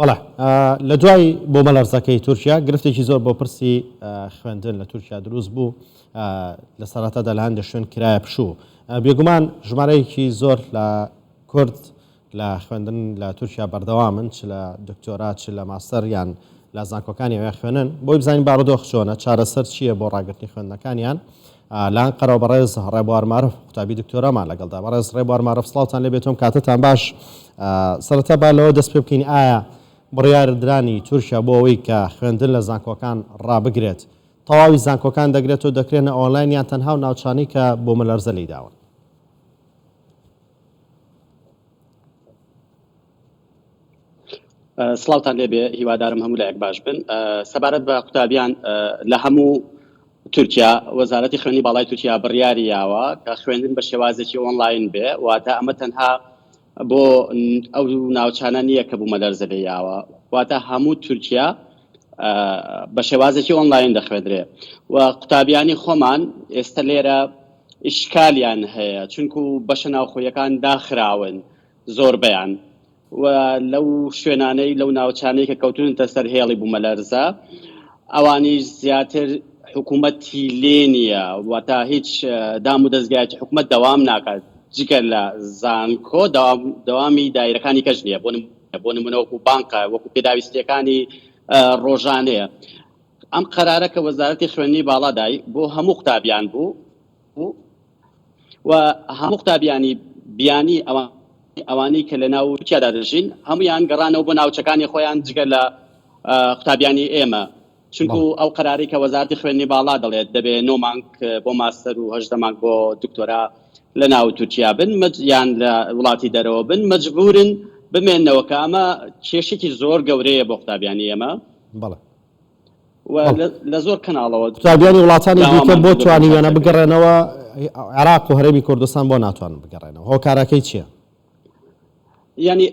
بەڵێ لە دوای بوومەلەرزەکەی تورکیا گرفتێکی زۆر بۆ پرسی خوێندن لە تورکیا دروست بوو لە سەرەتادا لە هەندێک شوێن کرایە پشوو بێگومان ژمارەیەکی زۆر لە کورد لە خوێندن لە تورکیا بەردەوامن چ لە دکتۆرا چ لە ماستەر یان لە زانکۆکانی ئەوێ خوێنن بۆی بزانین بارودۆخ چۆنە چارەسەر چییە بۆ ڕاگرتنی خوێندنەکانیان لە ئەنقەرەوە بەڕێز ڕێبوار مارف قوتابی دکتۆرامان لەگەڵدا بەڕێز ڕێبوار مارف سڵاوتان لێ بێتۆم کاتتان باش سەرەتا با لەوە دەست پێ بکەین ئایا بڕیاردرانی تورکیا بۆ ئەوەی کە خوێندن لە زانکۆکان ڕابگرێت تەواوی زانکۆکان دەگرێتەوە دەکرێنە ئۆنلاین یان تەنها و ناوچانەی کە بوومەلەرزە لێی داون؟ سڵاوتان لێبێ هیوادارم هەموو لایەک باش بن سەبارەت بە قوتابیان لە هەموو تورکیا وەزارەتی خوێندنی باڵای تورکیا بڕیاری یاوە کە خوێندن بە شێوازێکی ئۆنلاین بێ واتە ئەمە تەنها بۆ ئەو ناوچانە نییە کە بوومەلەرزە لێ یاوە واتە هەموو تورکیا بە شێوازێکی ئۆنلاین دەخوێندرێ و قوتابیانی خۆمان ئێستا لێرە ئیشکالیان هەیە چونکو بەشە ناوخۆیەکان داخراون زۆربەیان و لەو شوێنانەی لەو ناوچانەی کە کەوتونەتە سەر هێڵی بوومەلەرزە ئەوانیش زیاتر حکوومەتی لێ نییە واتە هیچ دام و دەستگایەکی حکوومەت دەوام ناکات جگە لە زانکۆ دەوامی دایرەکانی کەش نییە بۆ بۆ نمونە وەکو بانقە وەکو پێداویستیەکانی ڕۆژانەیە ئەم قەرارە کە وەزارەتی خوێندنی باڵا دای بۆ هەموو قوتابیان بوو و هەموو قوتابیانی بیانی ئەوانەی کە لە ناو تورکیادا دەژین هەمویان گەڕانەوە بۆ ناوچەکانی خۆیان جگە لە قوتابیانی ئێمە چونکو ئەو قەراری کە وەزارتی خوێندنی باڵا دەڵێت دەبێ نۆ مانگ بۆ ماستەر و هەژدە مانگ بۆ دکتۆرا لە ناو تورکیا بن یان لە وڵاتی دەرەوە بن مەجبورن بمێنەوە کە ئەمە کێشێکی زۆر گەورەیە بۆ قوتابیانی ئێمە بەڵێ و لە زۆر کەناڵەوە قوتابیانی وڵاتانی دیکە بۆ توانیویانە بگەڕێنەوە عێراق و هەرێمی کوردستان بۆ ناتوانن بگەڕێنەوە هۆکارەکەی چییە؟ ینی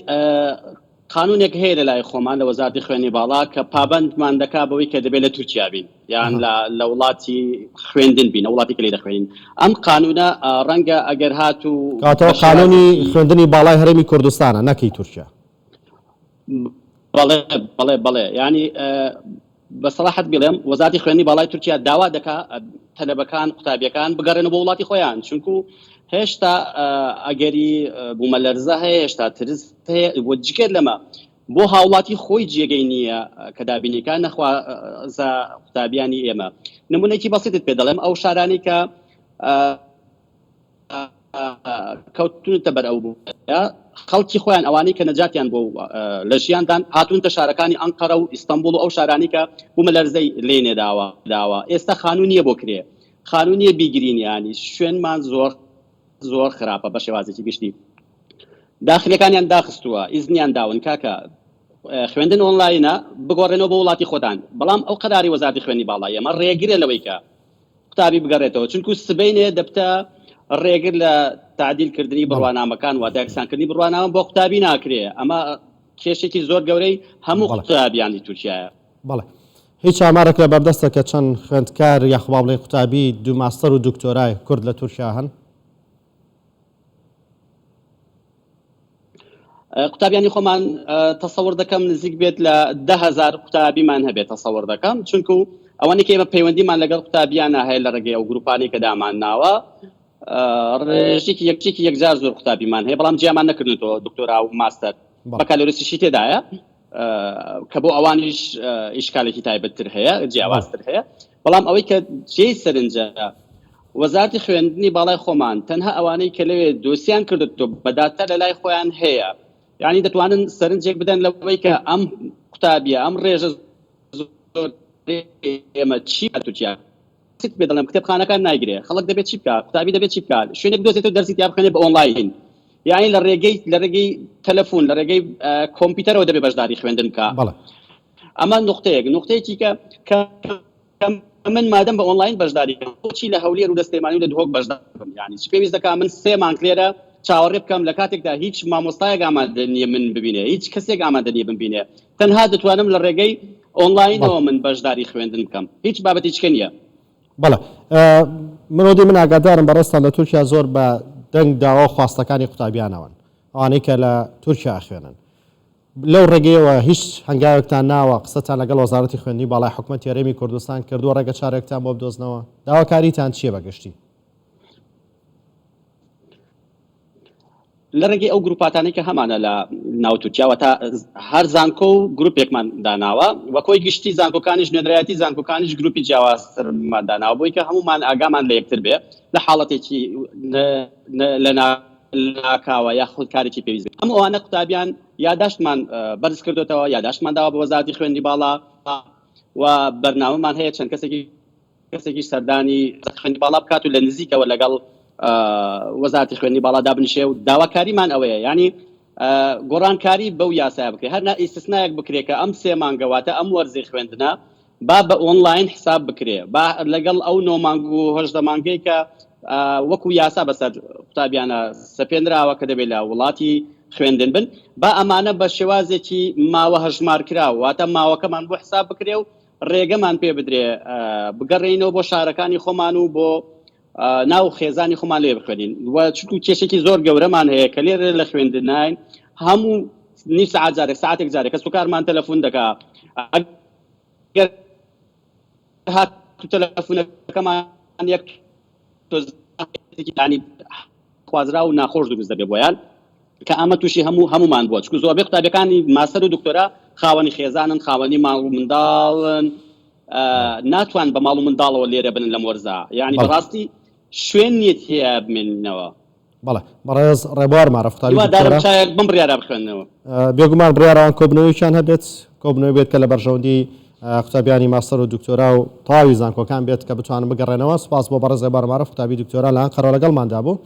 قانونێک هەیە لە لای خۆمان لە وەزارتی خوێنی باڵا کە پابندمان دەکا بەوەی کە دەبێت لە تورکیا بین یان لە وڵاتی خوێندن بین وڵاتی کە لێ دەخوێنین ئەم قانونە ڕەنگە ئەگەر هات و کاتەوە قانونی خوێندنی باڵای هەرێمی کوردستانە نەکەی تورکیا بەڵێ بەڵێ بەڵێ یانی بە سەڵاحەت بڵێم وەزارەتی خوێندنی باڵای تورکیا داوا دەکا تەلەبەکان قوتابیەکان بگەڕێنەوە بۆ وڵاتی خۆیان چونکو هێشتا ئەگەری بوومەلەرزە هەیە هێشتا ترس هەیە بۆ جگەر لەمە بۆ هاوڵاتی خۆی جێگەی نییە کە دابینیکە نەخوازە قوتابیانی ئێمە نمونێکی بەسیتت پێ دەڵێم ئەو شارانی کە کەوتونەتە بەر ئەو بۆیە خەڵکی خۆیان ئەوانەی کە نەجاتیان بۆ لە ژیاندان هاتوونتە شارەکانی ئەنقەرە و ئیستانبوڵ و ئەو شارانی کە بوومەلەرزەی لێ نێداوە داوە ئێستا خانوو نییە بۆ کرێ خانوو نییە بیگرین ینی شوێنمان زۆر زۆر خراپە بە شێوازێکی گشتی داخلەکانیان داخستووە ئیزنیان داون کاکە خوێندن ئۆنلاینە بگۆڕێنەوە بۆ وڵاتی خۆتان بەڵام ئەو قەراری وەزارەتی خوێندنی باڵای ئێمە ڕێگرە لەوەی کە قوتابی بگەڕێتەوە چونکو سبەینێ دەبتە ڕێگر لە تعدیل کردنی بڕوانامەکان واتە یەکسانکردنی بڕوانامە بۆ قوتابی ناکرێ ئەمە کێشێکی زۆر گەورەی هەموو قوتابیانی تورکیایە. بەڵێ هیچ ئامارێک لە بەردەستە کە چەند خوێندکار یاخۆ با بڵێین قوتابی دوو ماستەر و دکتۆرای کورد لە تورکیا هەن؟ قوتابیانی خۆمان تەسەور دەکەم نزیک بێت لە 10هزار قوتابیمان هەبێت تەسەور دەکەم چونکو ئەوانەی کە ئێمە پەیوەندیمان لەگەڵ قوتابیانە هەیە لە ڕێگەی ئەو گروپانەی کە دامان ناوە ڕێژێکی یەکچێکی یەکجار زۆر قوتابیمان هەیە بەڵام جیامان نەکردنەوە دکتۆرا و ماستەر بەکالۆریسیشی تێدایە کە بۆ ئەوانیش ئیشکالێکی تایبەتتر هەیە جیاوازتر هەیە بەڵام ئەوەی کە جێی سەرنجە وەزارەتی خوێندنی باڵای خۆمان تەنها ئەوانەی کە لەوێ دۆسیان کردووە بە داتا لە لای خۆیان هەیە یعنی دەتوانن سەرنجێک بدەن لەوەی کە ئەم قوتابیە ئەم ڕێژە زۆر ئێمە چی تورکیا پێ دەڵێم کتێبخانەکان نایگرێ خەڵک دەبێت چی بکات قوتابی دەبێت چی بکات شوێنێک بدۆزێتەوە دەرسی تیا بخوێنێ بە ئۆنلاین یعنی لە ڕێگەی لە ڕێگەی تەلەفۆن لە ڕێگەی کۆمپیوتەرەوە دەبێت بەشداری خوێندن بکە ئەمە نقطەیەک نقطەیەکی کە کە من مادەم بە ئۆنلاین بەشداری کەم بۆچی لە هەولێر و لە سلێمانی و لە دهۆک بەشدار بم یانی چ پێویست دەکا من سێ مانگ لێرە چاوەڕێ بکەم لە کاتێکدا هیچ مامۆستایەک ئامادە نییە من ببینێ هیچ کەسێک ئامادە نییە بمبینێ تەنها دەتوانم لە ڕێگەی ئۆنلاینەوە من بەشداری خوێندن بکەم هیچ بابەتی چکە نییە. بەڵێ مرۆدی من ئاگادارم بەڕێزتان لە تورکیا زۆر بە دەنگ داوا و خواستەکانی قوتابیانەوەن ئەوانەی کە لە تورکیا ئەخوێنن. لەو ڕێگەیەوە هیچ هەنگاوێکتان ناوە، قسەتان لەگەڵ وەزارەتی خوێندنی باڵای حکومەتی هەرێمی کوردستان کردووە ڕێگە چارێکتان بۆ بدۆزنەوە؟ داواکاریتان چییە بە گشتی؟ لە ڕێگەی ئەو گروپاتانەی کە هەمانە لە ناو تورکیا واتە هەر زانکۆ و گروپێکمان داناوە و کۆی گشتی زانکۆکانیش نوێنەرایەتی زانکۆکانیش گروپی جیاوازترمان داناوە بۆی کە هەمومان ئاگامان لە یەکتر بێ لە حاڵەتێکی لە ناکاوە یاخود کارێکی پێویست بێت هەموو ئەوانە قوتابیان یاداشتمان بەرز کردوێتەوە یاداشتمان داوە بە وەزارەتی خوێندنی باڵا و بەرنامەمان هەیە چەند کەسێکی کەسێکیش سەردانی خوێندنی باڵا بکات و لە نزیکەوە لەگەڵ وەزارەتی خوێندنی باڵا دابنیشێ و داواکاریمان ئەوەیە یعنی گۆڕانکاری بەو یاسایە بکرێ هەر ئیستسنایەک بکرێ کە ئەم سێ مانگە واتە ئەم وەرزی خوێندنە با بە ئۆنلاین حساب بکرێ با لەگەڵ ئەو نۆ مانگ و هەژدە مانگەی کە وەکو یاسا بەسەر قوتابیانە سەپێنراوە کە دەبێت لە وڵاتی خوێندن بن با ئەمانە بە شێوازێکی ماوە هەژمارکراو واتە ماوەکەمان بۆ حساب بکرێ و ڕێگەمان پێ بدرێ بگەڕێینەوە بۆ شارەکانی خۆمان و بۆ ناو خێزانی خۆمان لێ بخوێنین و چونکو کێشێکی زۆر گەورەمان هەیە کە لێرە لە خوێندناین هەموو نیو سەعات جارێک ساعتێک جارێک کەس و کارمان تەلەفۆن دەکا ئەگەر هات تەلەفۆنەکەمان یەک تۆزێکی خوازراو و ناخۆش دروست دەبێت بۆیان کە ئەمە تووشی هەموو هەمومان بووە چکو زۆربەی قوتابیەکانی ماستەر و دکتۆرا خاوەنی خێزانن خاوەنی ماڵ و منداڵن ناتوان بە ماڵ و منداڵەوە لێرە بن لەم وەرزا یعنی بەڕاستی شوێن نییە تێیا بمێنینەوە. بەڵێ بەڕێز ڕێبوار مارف قوتابی هیوادارم دکتۆرا چایەک بەم بڕیارە بخوێننەوە. بێگومان بڕیارە ئەوان کۆبنەوەیەکیان هەبێت، کۆبنەوەی بێت کە لە بەرژەوەندی قوتابیانی ماستەر و دکتۆرا و تەواوی زانکۆکان بێت کە بتوانن بگەڕێنەوە. سوپاس بۆ بەڕێز ڕێبوار مارف قوتابی دکتۆرا لە ئەنقەرەوە لەگەڵماندا بوو.